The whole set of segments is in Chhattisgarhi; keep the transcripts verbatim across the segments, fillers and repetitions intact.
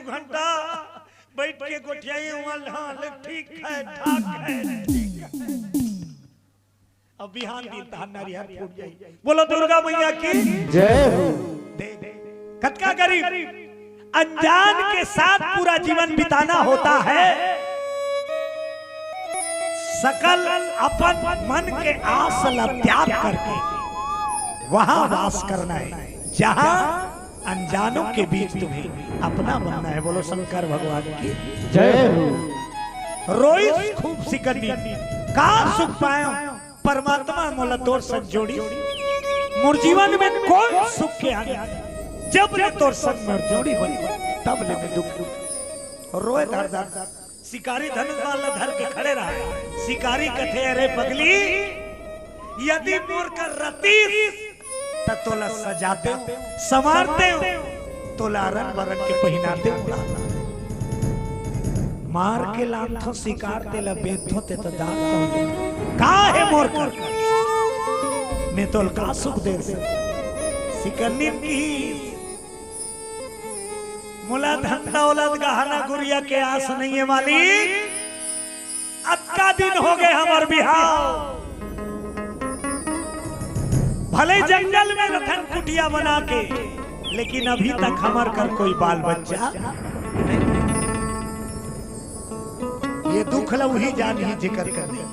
घंटा बैठ के गोठियाई हुआ, हाँ, ले, ठीक है, ठाक है, ठीक है। अब बिहान दिन तहार नरिहर फूट जाई। बोलो दुर्गा मैया की जय हो। दे, दे। कतका गरीब, अनजान के साथ पूरा जीवन बिताना होता है। सकल अपन मन के आस ला त्याग करके वहां वास करना है, जहां अनजानों के बीच तुम्हें अपना बनना है। बोलो शंकर भगवान की जय हो। रोइस खूब सिकन्नी, का सुख पायो परमात्मा मोला तोर संग जोड़ी। मोर जीवन में कोई सुख के आगे, जब ले तोर संग मोर जोड़ी बनी, तब ले मैं दुख दुख रोए धर धर। शिकारी धनुष बाण ला धर के खड़े रहा। शिकारी कथे, अरे पगली, यदि मोर कर रतीस त तोला सजाते, संवारते, तोला अरन बरन के पहिनाते। मार के लानथो शिकार, तेला बेचथो ते तो दान तो। का हे मोर कर, मैं तोल का सुख दे से। सिकन्नी की मोला धन दौलत गहना गुरिया के आस नहीं है मालिक। अतका दिन हो गए हमर बिहाव, भले जंगल में रथन कुटिया बना के, लेकिन अभी तक हमर कर कोई बाल बच्चा नहीं। ये दुख ला उही जान ही जिकर करने।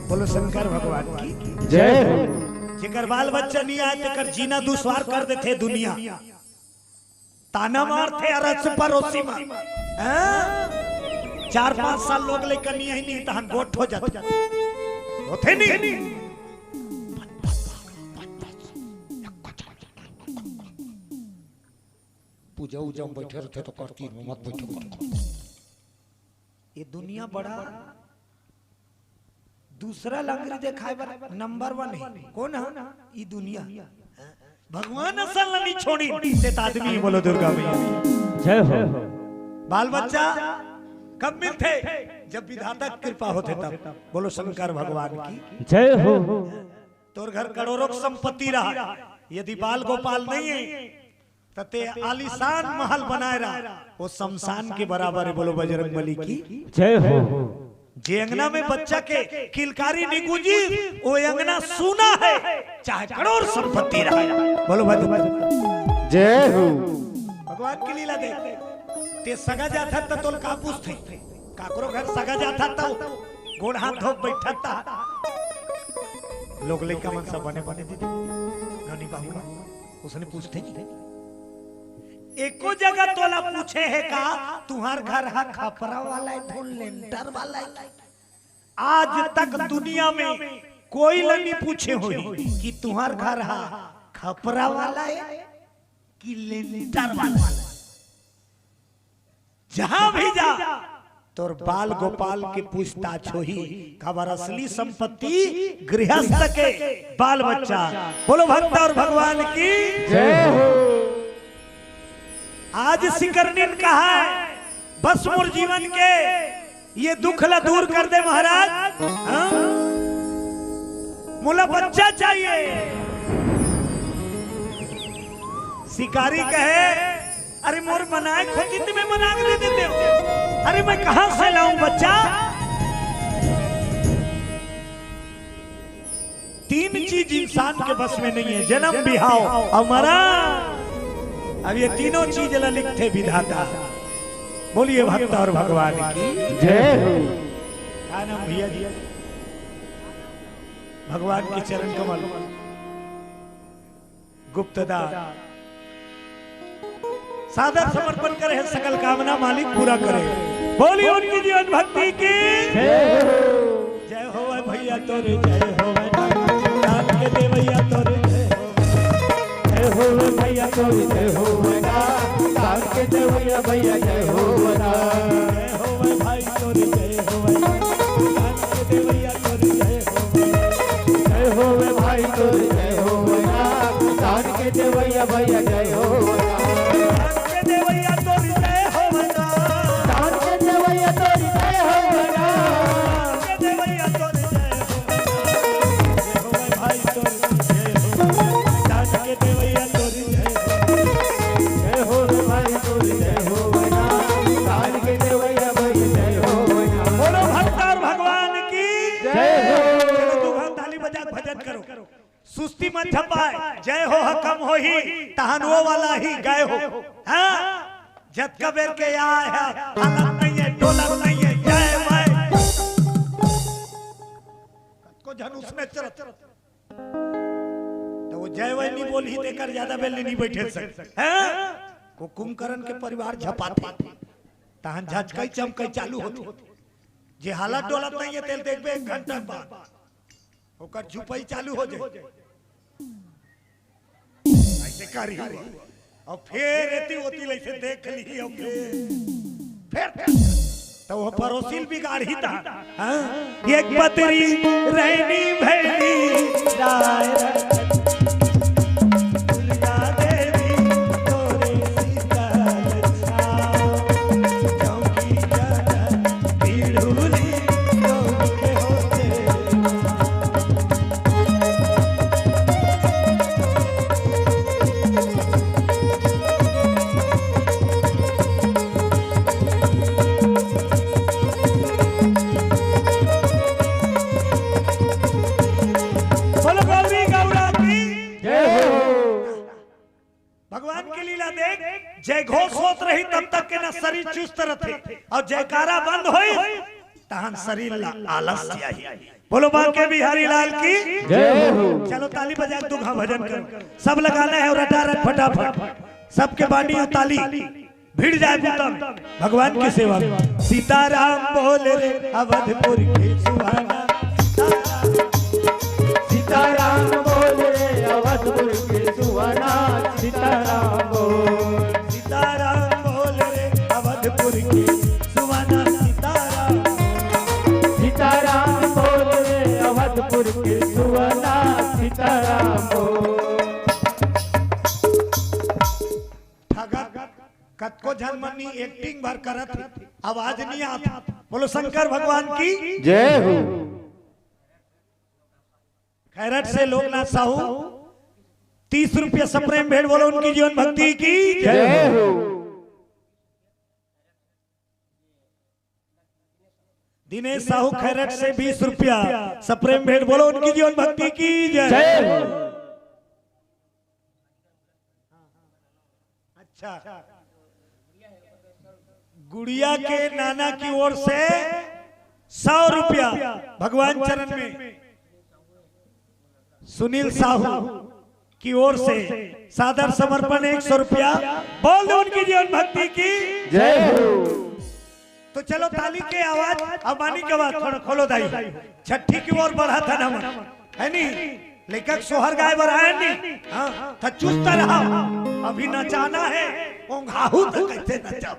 बोलो शंकर भगवान की जय हो। जिकर बाल बच्चा नहीं आए, तेकर जीना दुश्वार कर देथे दुनिया। ताना मारथे अरस परोसी मा। हैं? चार पांच साल लोग ले कनिया ही नहीं, तहन गोठ हो जाथे। होथे नहीं। पूजा उजा में बैठे रहथे तो करती मत बैठो। ये दुनिया बड़ा दूसरा लंगरी देखाए बर नंबर वन है। कौन है? ई दुनिया। भगवान असन ला नहीं छोड़ी, ते त आदमी। बोलो दुर्गा मैया। जय हो। बाल बच्चा कब मिलथे? जब विधाता के कृपा होथे तब। बोलो शंकर भगवान की जय हो। तोर घर करोड़ों की संपत्ति रहा, यदि बाल गोपाल नहीं है, त ते आलीशान महल बनाए रहा, वो शमशान के बराबर है। बोलो बजरंग बली की जय हो। जे अंगना में बच्चा के किलकारी नहीं गूंजी, वो अंगना सूना है, चाहे करोड़ संपत्ति रहे। बोलो भगवान जय हो। भगवान की लीला देख, ते सगा जाथा त तोल का पूछथे, काकरो घर सगा जाथा त गोड़ हाथ धो के बैठा था। लोग लइका मन सब बने बने दीदी, ननी बाबू, उसने पूछथे नहीं। एको जगह तोला पूछे हे का, तुहार घर हा खपरा वाला है, धुन लेंटर वाला है? आज तक दुनिया में कोई ला नहीं पूछे होही कि तुहार घर हा खपरा वाला है कि लेंटर वाला है। जहां भी जा, तोर बाल गोपाल के पूछताछ होही। काबर असली संपत्ति गृहस्थ के बाल बच्चा। बोलो भक्त और भगवान की जय हो। आज सिकरनीन कहा है, बस मोर जीवन के ये दुख ला दूर कर दे महाराज। हाँ? मोला बच्चा चाहिए। शिकारी कहे, अरे मोर मनाए खोती त मैं मना के दे देते हो। अरे मैं कहां से लाऊं बच्चा? तीन चीज इंसान के बस में नहीं है, जन्म, बिहाव और मरण। अब ये तीनों चीज ला लिखथे विधाता। बोलिए भक्त और भगवान की जय हो। का नाम भैया जी? भगवान के चरण कमल। गुप्तदान सादर समर्पण करे हैं, सकल कामना मालिक पूरा करे। बोलिए उनकी जीवन भक्ति की जय हो। जय हो भैया तोरे जय हो, दान के देवैया तोरे जय हो। जय हो भैया तोरे जय हो, दान के देवैया भैया जय हो। जय हो भाई तोरे जय हो, दान के देवैया तोरे जय हो। जय होवे भाई तोर जय होवे ना, दान के देवैया भैया जय होवे ना। दान के देवैया तोर जय होवे ना। दान के देवैया तोर जय होवे ना। दान के देवैया तोर जय होवे ना। जय होवे भाई तोर जय होवे। दान के देवैया तोर जय होवे। जय होवे भाई तोर जय होवे ना। सुस्ती मत झपाय, जय हो ह कम होही, तहन वो वाला ही गए हो। हाँ, जतका बेर के आय ह, हालत नहीं है, डोलत नहीं है, जय भाई। को झन उसने चलत। तो वो जय भाई नहीं बोलही, तेकर ज्यादा बेर ले नहीं बैठे सक। हैं? वो कुंभकर्ण के परिवार झपाथे, तहन झचकई चमकई चालू होथे। जे हालत डोलत नहीं है, तेल देखबे एक घंटा बाद ओकर झुपई चालू हो जाए। ऐसे करी हुआ। और फिर एती ओती लैसे देख ली, और फिर, फिर, फिर। तो वो पड़ोसिल बिगाड़ही ता। हाँ? एक पतरी रहनी भैनी राय दुर्गा देवी तोरे सीता छाओ। चौकी जगह पीढ़ुली लोग होते। बोलो गौरी गौरा की जय हो। भगवान के लीला देख, जय घोष होत रही तब तक के ना शरीर चुस्त रथे, और जयकारा बंद होई तहन शरीर ला आलस आही। बोलो बांके बिहारी लाल की जय हो। चलो ताली बजा के दू घा भजन करो, सब लगाना है और रटारट फटाफट, सबके बानी और ताली भिड़ जाए बुता में भगवान के सेवा में। सीताराम बोल रे अवधपुर के सुहाना, सीताराम बोल रे अवधपुर के सुहाना, सीताराम बोल। सीताराम बोल रे अवधपुर के सुहाना, सीताराम। सीताराम बोल रे अवधपुर के सुहाना, सीताराम बोल। ठगत कतको झन मन नी एक्टिंग भर करत हे, आवाज नहीं आत। बोलो शंकर भगवान की जय हो। खैरट से लोकनाथ साहू, तीस रुपया सप्रेम भेंट, बोलो उनकी जीवन भक्ति की जय हो। दिनेश साहू खैरट से बीस रुपया सप्रेम भेंट, बोलो उनकी जीवन भक्ति की जय। जय हो। अच्छा, गुड़िया के नाना की ओर से सौ रुपया भगवान चरण में। सुनील साहू की ओर से सादर समर्पण एक सौ रुपया, बोल दो उनकी जीवन भक्ति की जय हो। तो चलो ताली के आवाज, अब मानी के आवाज थोड़ा खोलो दाई, छठी की ओर बढ़ा था ना मन, है नी? लेकिन सोहर गाय बर आए नी, हाँ, तो चुस्त रहा, अभी नचाना है, ओंघाहू तो कैसे नचाओ।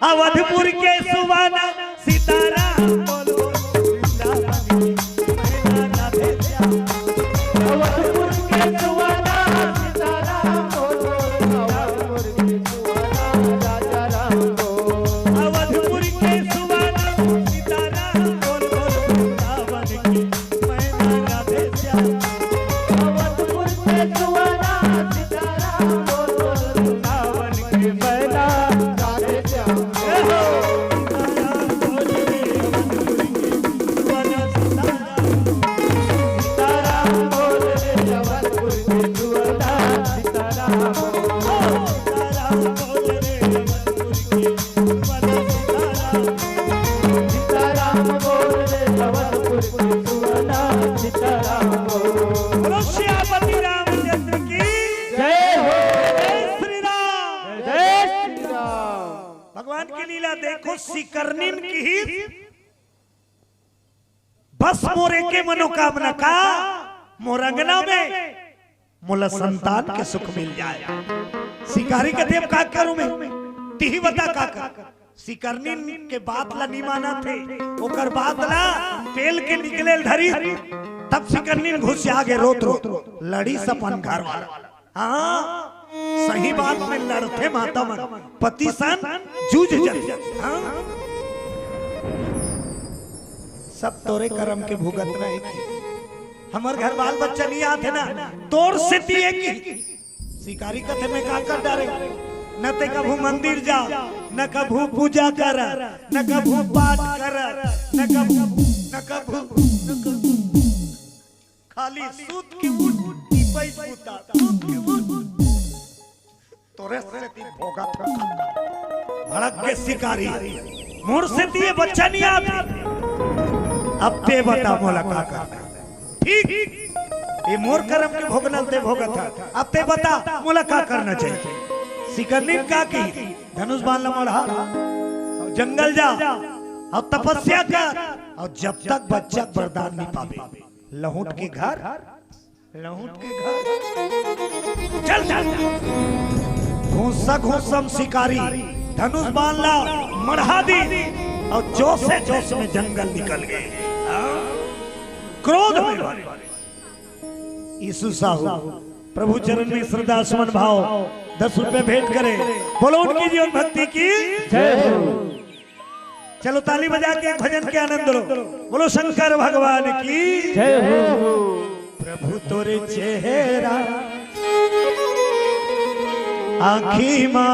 अवधपुर के सुवाना सीताराम बोलो, वृंदावन की मैना राधे श्याम। अवधपुर के सुवाना सीताराम बोलो, अवधपुर के सुवाना राजा राम बोलो। अवधपुर के सुवाना सीताराम बोलो, वृंदावन की मैना राधे श्याम। अवधपुर के सुवाना सीताराम बोलो, वृंदावन की मैना राधे श्याम। जय हो। सीताराम बोल रे अवधपुर के सुवाना सीताराम। सीताराम बोल रे अवधपुर के सुवाना सीताराम। सीताराम बोल रे अवधपुर के सुवाना सीताराम। बोलो सियापति रामचंद्र की जय हो। जय श्री राम। जय श्री राम। भगवान की लीला देखो, सिकरनिन की बस मोर एके मनोकामना का, मोर अंगना में मोला संतान के सुख मिल जाए। सिकारी कथे, "अब का करूं मैं? तिही बता का कर।" सिकरनिन के बात ला नी मानत हे, ओकर बात ला पेल के निकले धरी, तब सिकरनिन घुसिया गे रोत रोत, लड़ीस अपन घर वाला। हाँ, सही बात में लड़थे माता मन, पति सन जूझ जथे। हाँ, सब तोरे करम के भुगतना हे कि हमर घर बाल बच्चा नहीं आथे ना, तोर सेती हे कि सिकारी कथे में का कर डारे, न ते कभू मंदिर जा, न कभू पूजा कर, न कभू पाठ कर, न कभू, न कभू, न कभू। खाली सूत के उठ, टिपई बूता, सूत के उठ। तोरे सेती भोगत हंव। भड़क गे शिकारी, मोर सेती ये बच्चा नइ आत। अब तें बता मोला का करना। ठीक, ये मोर करम के भोगना ल तें भोगत हस। अब तें बता मोला का करना चाहिए। शिकरनी का कही, धनुष बाण ला मढ़ा, अउ जंगल जा, अउ तपस्या कर, अउ जब तक बच्चा के वरदान नइ पाबे, लहुट के घर, लहुट के घर। चल, चल। घोंसा घोंसा म शिकारी धनुष बाण ला मढ़ा दिस, अउ जोसे जोस में जंगल निकल गे। क्रोध में भरे। यीशु साहू, प्रभु चरण में श्रद्धा सुमन भाव, दस रुपए भेंट करे। बोलो उनकी जीवन भक्ति की जय हो। चलो ताली बजा के एक भजन के आनंद लो। बोलो शंकर भगवान की जय हो। प्रभु तोरे चेहरा आँखी मा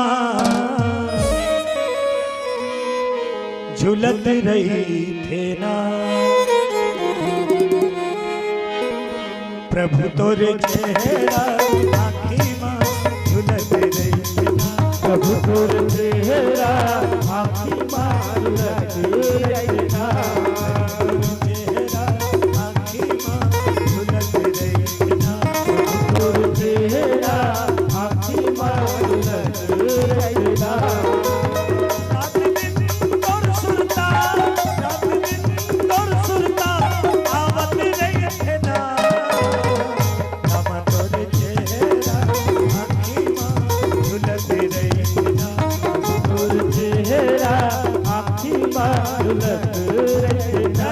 झुलत रहिथे ना। प्रभु तोरे चेहरा आँखी मा झुलत रहिथे ना। प्रभु तोरे चेहरा आँखी मा झुलत रहिथे ना। चेहरा आँखी मा झुलत रहिथे ना। प्रभु तोरे चेहरा आँखी मा झुलत रहिथे ना। रात दिन तोर सुरता, रात दिन तोर सुरता आवत रहिथे ना। रामा तोर चेहरा आँखी मा झुलत रहिथे ना। तोर चेहरा आँखी मा झुलत रहिथे ना।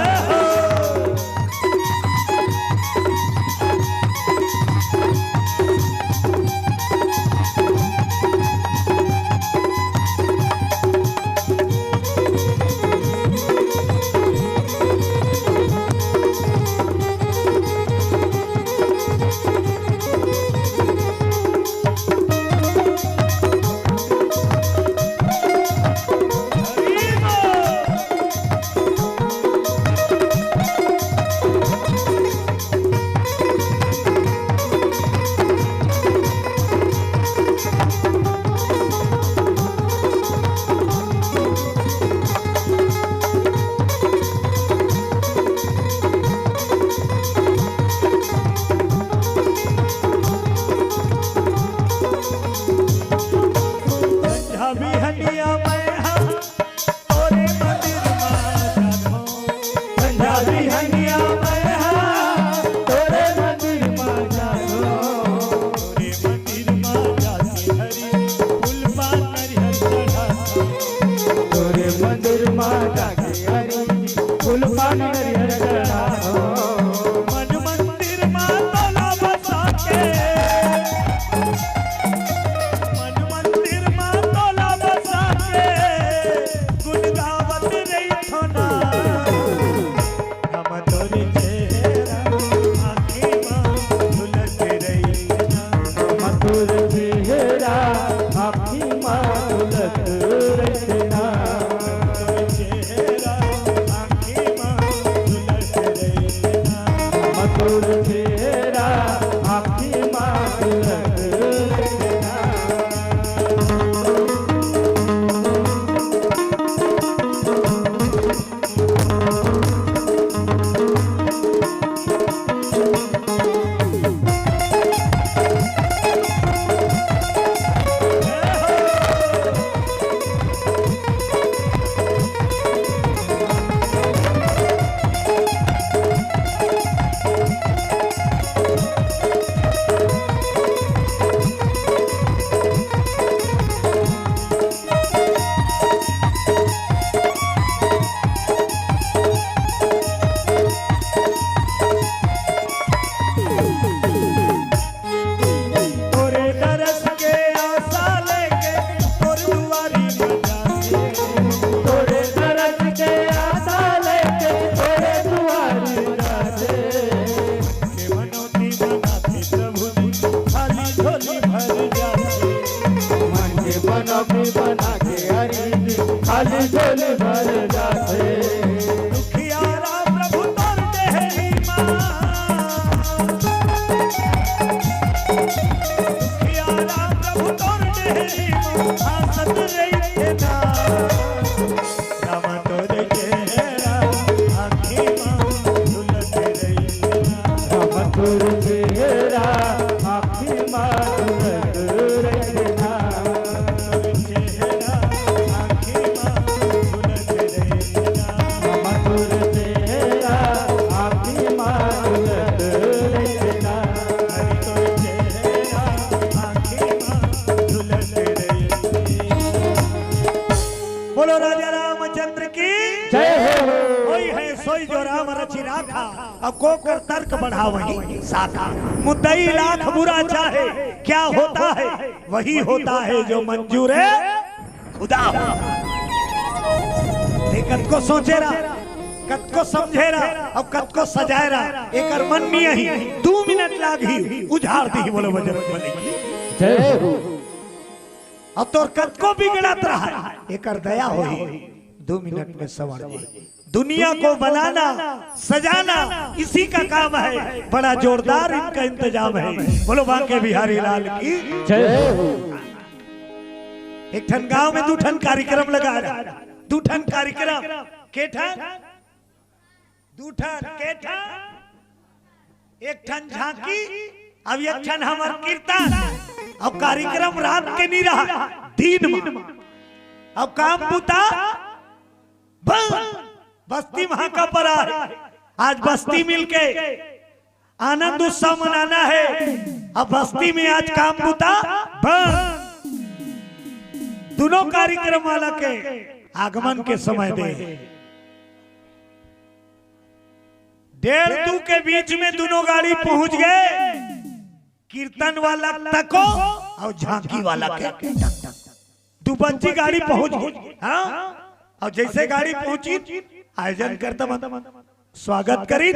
संझा बिहनिया मैं हा तोरे मंदिर मा जाथों। संझा बिहनिया मैं हा तोरे मंदिर मा जाथों। तोरे मंदिर मा जाके हरी फूल पान नरियर चढ़ाथों। तोरे मंदिर मा जाके हरी फूल पान नरियर चढ़ाथों। मन मंदिर मा तोला बसा के, मन मंदिर मा तोला बसा के, गुन गावत रहिथों ना। हम तोर चेहरा आँखी मा झुलत रहिथे ना। हम तोर चेहरा आँखी मा झुलत रहिथे ना। तोर चेहरा आँखी मा झुलत रहिथे ना। हम तोर चेहरा आँखी मा झुलत रहिथे ना। तोरे दरस के आसा लेके तोर दुआरी मा जाथे। तोरे दरस के आसा लेके तोरे दुआरी मा जाथे। के मनौती बनाथे प्रभु जी, खाली झोली भर जाथे। मन के मनौती बना के हरी जी, खाली झोली भर जाथे। दुखियारा प्रभु तोर डेहरी मा, होई है सोई जो राम रचि राखा, अब को कर तर्क बढ़ावहीं शाखा। मुद्दई लाख बुरा चाहे, क्या होता है वही होता है जो मंजूर है खुदा हो। ते कतको सोचे रहा, कतको समझे रहा, अब कतको सजाए रहा, एकर मन में यही दू मिनट लागी, उझार दी बोलो बजरंग बली की। जय हो। अब तोर कतको बिगड़त रहा, एकर दया होही, दू मिनट में संवर जी। दुनिया को बनाना, सजाना इसी का काम है, बड़ा जोरदार इनका इंतजाम है। बोलो बांके बिहारी लाल की। जय हो। एक ठन गांव में दू ठन कार्यक्रम लगा रहा, दू ठन कार्यक्रम, के ठन? दू ठन, के ठन? एक ठन झांकी, अब एक ठन हमर कीर्तन। अब कार्यक्रम रात के नहीं रहा, दिन में। अब काम बुता बंद, बस्ती में हाका परा है। आज बस्ती मिलके आनंद उत्सव मनाना है। अब बस्ती में आज काम बुता बंद। दोनों कार्यक्रम वाला के आगमन के समय दे। डेढ़ दू के बीच में दोनों गाड़ी पहुंच गए। कीर्तन वाला तको और झांकी वाला के दू बच्ची गाड़ी पहुंच गई। हाँ, और जैसे गाड़ी पहुंची, आयोजन करता मन स्वागत करी।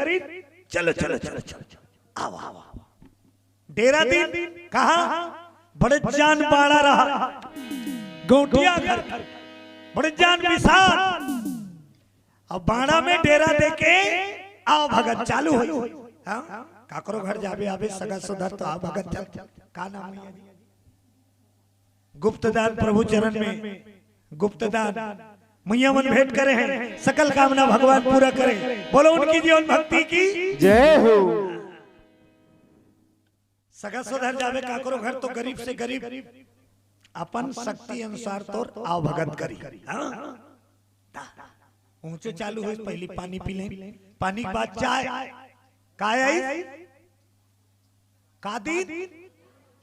चलो चलो चलो चलो चलो, आओ आओ आओ। डेरा दिन कहा? बड़े जान बाड़ा रहा, गौटिया घर, बड़े जान विशाल। अब बाड़ा में डेरा देके आओ भगत चालू हो। हाँ, काकरो घर जाबे आबे सगा सुधर तो आओ भगत चल। का नाम है? गुप्तदान प्रभु चरण में गुप्तदान मैया मन भेंट करे हैं, सकल कामना भगवान पूरा करे। बोलो उनकी जीवन भक्ति की। जय हो। सगा सुधर जावे काकरो घर तो गरीब से गरीब अपन शक्ति अनुसार तोर आवभगत करी। हाँ? ऊंचे चालू होइस, पहली पानी पी लें, पानी के बाद चाय। काय आइस? का दिन?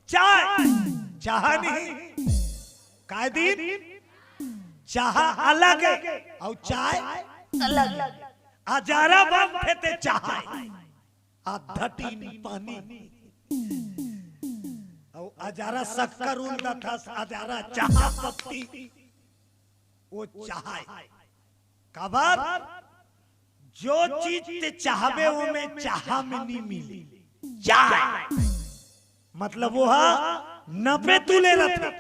चाय। चाहा नहीं। काय दिन? चाहा अलग है और चाय अलग। अजारा बंद थे ते चाहा है। आधा टीन पानी। और अजारा शक्कर उलदा था, अजारा चाहा पत्ती। वो चाहा है। काबर? जो चीज ते चाहबे, वो में चाहा में नहीं मिली। चाय। मतलब वो हा नपे तुले रथे।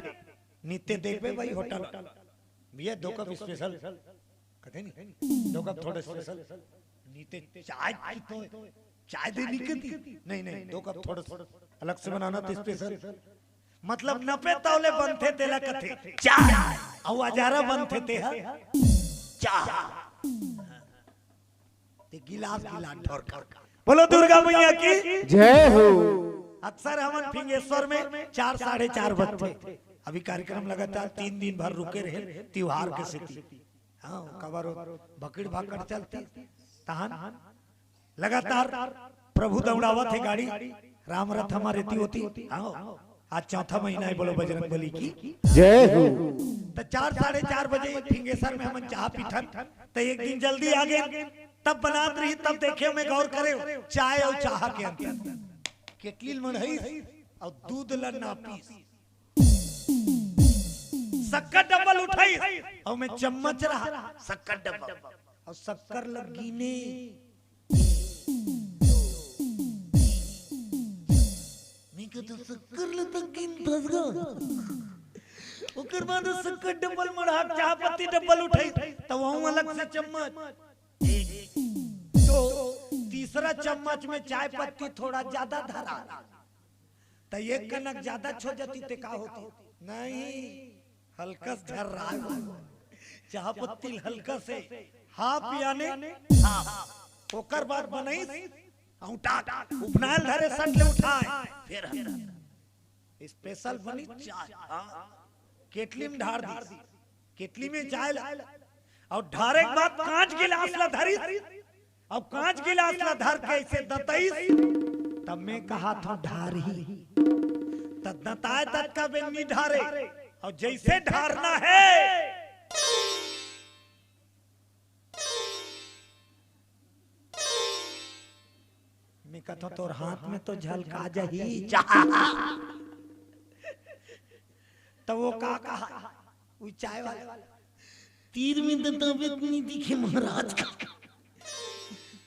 नित्य देखबे भाई होटल। भैया दो कप स्पेशल। कथे नहीं? दो कप थोड़ा स्पेशल। नित्य चाय की तो चाय दे नहीं कहती। नहीं, नहीं, दो कप थोड़ा अलग से बनाना तो स्पेशल। मतलब नपे तौले बनथे तेला कथे चाय। अउ अजारा बनथे ते ह चाय। ते गिलास गिलास ढोर कर। बोलो दुर्गा मैया की। जय हो। अक्सर हमन फिंगेश्वर में चार, साढ़े चार बजथे। अभी कार्यक्रम लगातार तीन दिन भर रुके रहे त्योहार के सेती। हाँ, काबर भकड़ भाकड़ चलती। तहन लगातार प्रभु दौड़ावत हे गाड़ी। राम रथ हमारे ती होती। हाँ, आज चौथा महीना है, बोलो बजरंग बली की। जय हो। त चार, साढ़े चार बजे फिंगेश्वर में हमन चाह पीथन, त एक दिन जल्दी आ गए, तब बनात रही, तब देखे में गौर करे, चाय और चाह के अंतर। केटली ल मढ़ाइस और दूध ल नापिस। शक्कर डब्बा ल उठाइस और में चम्मच रहा, शक्कर डब्बा और शक्कर ल गिने। मैं कहता शक्कर ल तक गिन धस गा। ओकर बाद शक्कर डब्बा ल मढ़ा, चाह पत्ती डब्बा ल उठाइस, त वहू अलग से चम्मच। एक, दो, तीसरा चम्मच में चाय पत्ती थोड़ा ज्यादा धरा, त एक कनक ज्यादा छो जाती ते का होती? नहीं, हल्कस झर्राए। चाह पत्ती हल्कस हे, हाफ याने हाफ। ओकर बाद बनइस औंटा, उपनायल धरे सट ले उठाए, फिर स्पेशल बनी चाय। हाँ, केटली में ढार दिस, केटली में चाय ला, और ढारे के बाद कांच गिलास ला धरिस, अब कांच गिलास ला धर के ऐसे दतईस, तब मैं कहा था ढारही, त दताए तक का बेन्नी ढारे, और जैसे ढारना है मैं कहता हूँ, तोर हाथ में तो झलका जाही। त वो का कहा, वो चाय वाला, तीर में तो तबियत नहीं दिखे महाराज का।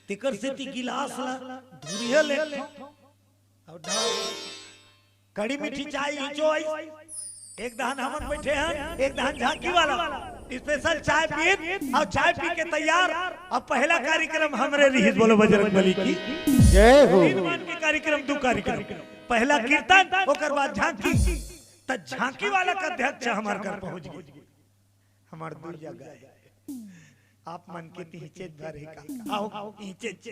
तेकर सेती गिलास ला धुरिया ले अउ ढाल। कड़ी मीठी चाय ही चोइस। एक दहान हमन बैठे हन, एक दहान झांकी वाला। स्पेशल चाय पीन अउ चाय पी के तैयार। अब पहला कार्यक्रम हमरे रिहिस, बोलो बजरंग बली की। जय हो। तीन मान के कार्यक्रम, दू कार्यक्रम, पहला कीर्तन, ओकर बाद झांकी। त झांकी वाला का अध्यक्ष हमार घर पहुंच गए। हमार दू जगह है, आप मन के तिहिचेच भर है का? आओ, तिहिचेच।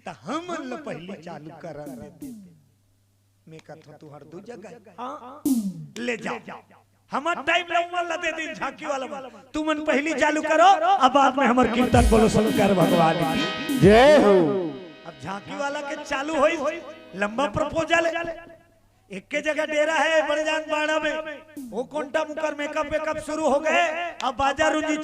त हमन ल पहली चालू करन देते। मैं कहत हूँ, तुहर दू जगह है। हाँ, ले जाओ। हमर टाइम ल उमन ल दे दिन झांकी वाला मन। तुमन पहली चालू करो, अब बाद में हमर कीर्तन। बोलो शंकर भगवान की। जय हो। अब झांकी वाला के चालू होई, लंबा प्रपोजल है। एक के जगह डेरा है बड़े जान बाड़ा में, वो कोंटा मुकर मेकअप वेकअप शुरू हो गए। अब बाजा रुंजी